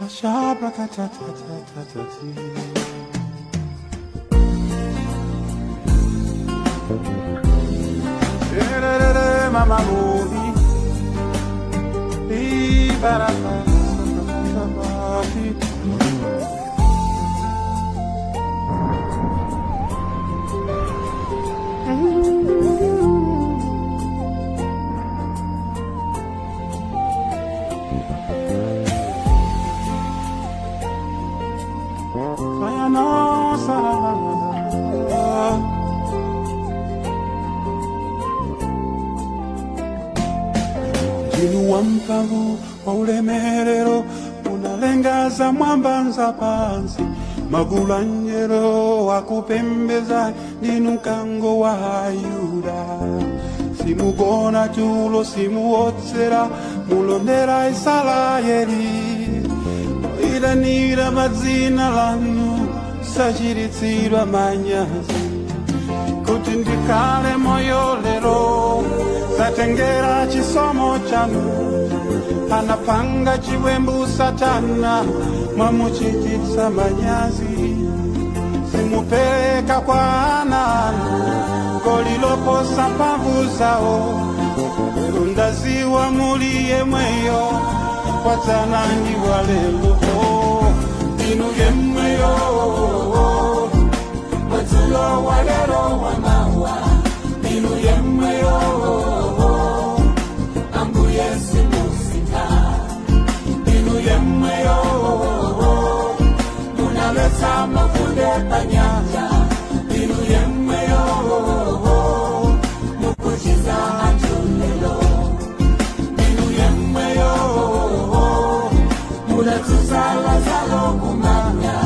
La shabra ta ta ta ta ta ta ti. Ererere mama mori. Li bara ba sa ba ba ti. Sayana sa. Ndinu wamphamvu wa ulemerero, unalenga mwamba nza pansi, magulu angelo wakupembeza, ndinu mkango wa Yuda. Simugona tulo, simuotsera, mulondera Israeli, oitanira padzina lanu sachiritsidwa manyazi. Kuti ndikhale moyo lero zatengera chisomo chanu. Anapanga chiwembu Satana, mwamuchititsa manyazi. Simupereka kwa ana anu koliloposa mphamvu zawo. Lero ndaziwa muli yemweyo wadzana ndi walelo, inu yemweyo wadzulo, walero, wamawa, inu yemweyo. Ambuye, simusintha. Inu yemweyo munaletsa mafunde panyanja, inu yemweyo mukuchiza anthu lelo. Inu yemweyo munadzutsa Lazaro kumanda,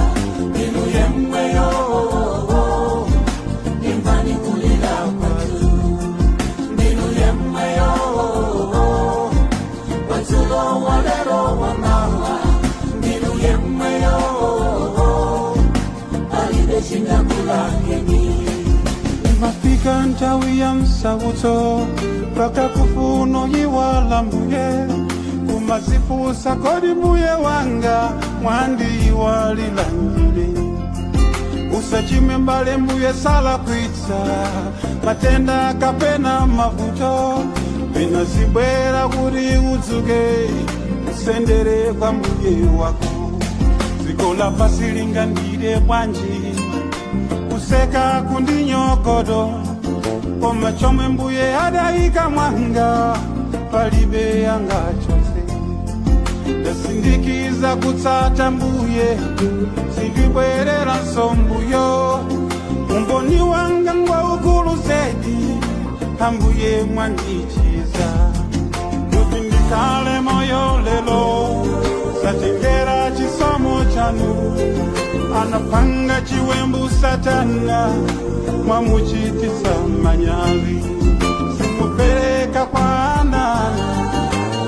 inu yemweyo, imvani kulira kwathu. Ndinu yemweyo wadzulo, walero, wamawa, ndinu yemweyo, palibe chingakulakeni. Imafika nthawi ya msautso mpaka kufuna yiwala mbuye, kumazifusa, kodi mbuye wanga mwandiyiwalilanjire? Usachime mbale, mbuye salakwitsa. Matenda kapena mavuto pena zibwera kuti udzuke, usendere kwa mbuye wako. Dziko lapansi lingandire bwanji, kuseka, kundinyogodo, koma chomwe mbuye adayika mwanga palibe angachotse. Ndasindikiza kutsata mbuye, sindibwerera mbuyo. Umboni wanga ngwaukulu zedi, ambuye mwandichiza. Kuti ndikhale moyo lero satengera chisomo chanu. Anapanga chiwembu Satana, mwamuchitisa manyazi. Simupereka kwa ana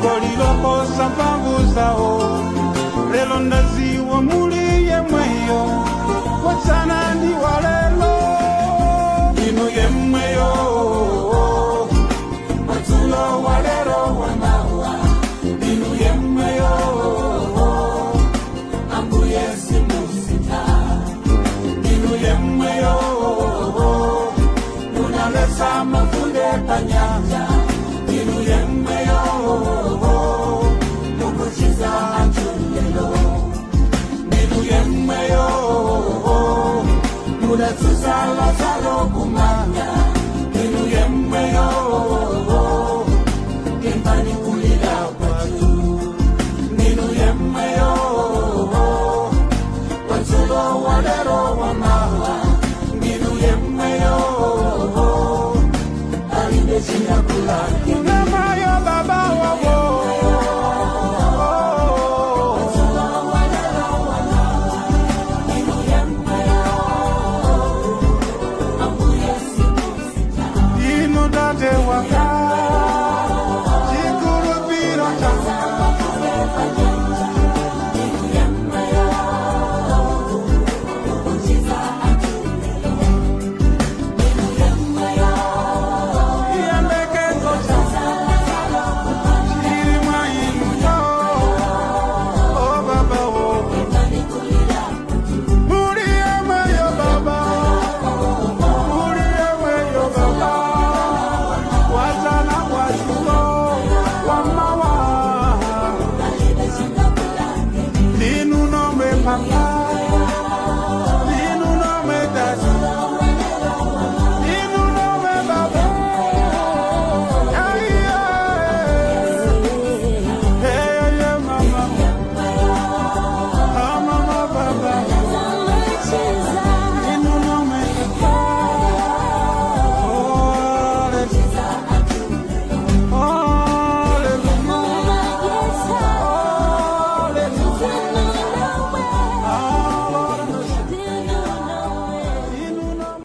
koliloposa mphamvu zawo. Lero ndaziwa muli yemweyo wadzana ndi walelo, inu yemweyo wadzulo, walero, wamawa, inu yemweyo. Ambuye, simusintha. Inu yemweyo munaletsa mafunde panyanja, inu yemweyo mukuchiza anthu lelo. Ndinu yemweyo munadzutsa Lazaro kumanda.